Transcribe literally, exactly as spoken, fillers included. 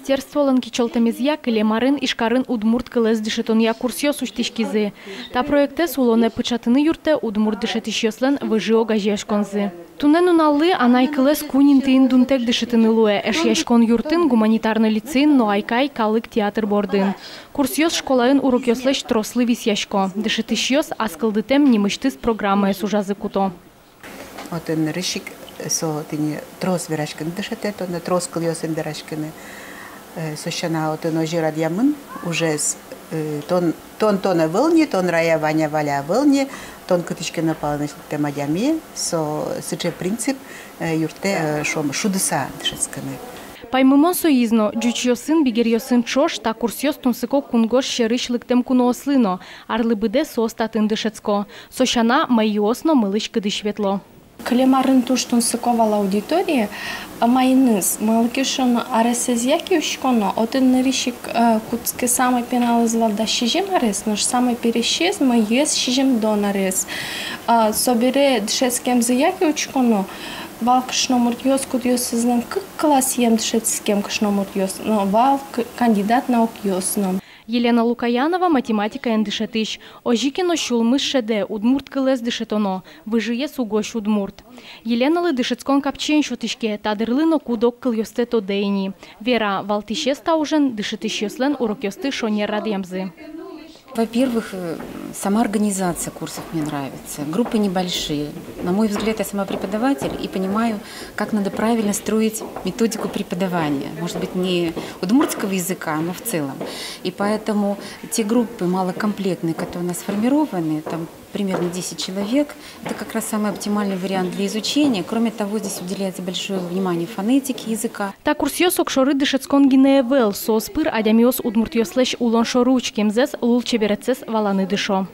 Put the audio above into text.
Министерстволэн кичӧлтэмезъя, кылем арын Ижкарын удмурт кылэз дышетонъя курсъёс усьтӥськизы. Та проектэз улонэ пыӵатыны юрттэ удмурт дышетӥсьёслэн выжы огазеяськонзы. Туннэ нуналлы анай кылэз куинь интыын дунтэк дышетыны луэ: Эшъяськон юртын, гуманитарной лицейын но «Айкай» калык театр бордын. Курсъёс школаын урокъёслэсь трослы висъясько. Дышетӥсьёс ас кылдытэм нимысьтыз программаез ужазы куто. Отын нырысь ик со тӥни трос вераськыны дышетэ, тонэ трос кылъёсын вераськыны. Э, со сяна отын озьы радъямын ужез, э, тон, тон, тон ӧвӧл ни, тон Рая, Ваня, Валя ӧвӧл ни, тон кытысь ке но палэнысь лыктэм адями, со сыӵе принцип, э, юрттэ, э, шуом, шудыса дышетскыны. Паймымон соиз но, ӟучъёсын, бигеръёсын ӵош та курсъёс тунсыко кунгож сьӧрысь лыктэм куноослы но, арлы быдэ соос татын дышетско. Со сяна мӧйыос но мылысь-кыдысь ветло. Кылем арын туж тунсыко вал аудитория, а, маиныз, малы ке шуоно, аресэз яке учконо, отын нырысь ик, э, кутске самой пиналэз вал дас сизьым арес, нош самой пересез, мӧйыез, сизьымдон арес. А, собере дышетскемзы яке учконо, вал кышномуртъёс, кудъёсызлэн кык классъем дышетскем кышномуртъёс но, вал к-, кандидат наукъёс но. Елена Лукоянова, математикаен дышетӥсь. Озьы ке но сюлмыз шӧдэ: удмурт кылэз дышетоно, выжыез угось удмурт. Еленалы дышетскон капчиен сётӥське, та дырлы но куд-ог кылъёсты тодэ ини. Вера: валтӥсез та ужен дышетӥсьёслэн урокъёсты шонер радъямзы. Во-первых, э, сама организация курсов мне нравится. Группы небольшие. На мой взгляд, я сама преподаватель и понимаю, как надо правильно строить методику преподавания. Может быть, не удмуртского языка, но в целом. И поэтому те группы малокомплектные, которые у нас сформированы, там примерно десять человек, это как раз самый оптимальный вариант для изучения. Кроме того, здесь уделяется большое внимание фонетике языка. Та курсъёс огшоры дышетскон гинэ ӧвӧл, соос пыр адямиос удмуртъёслэсь улон шоры учкемзэс, лулчеберетсэс валаны дышо.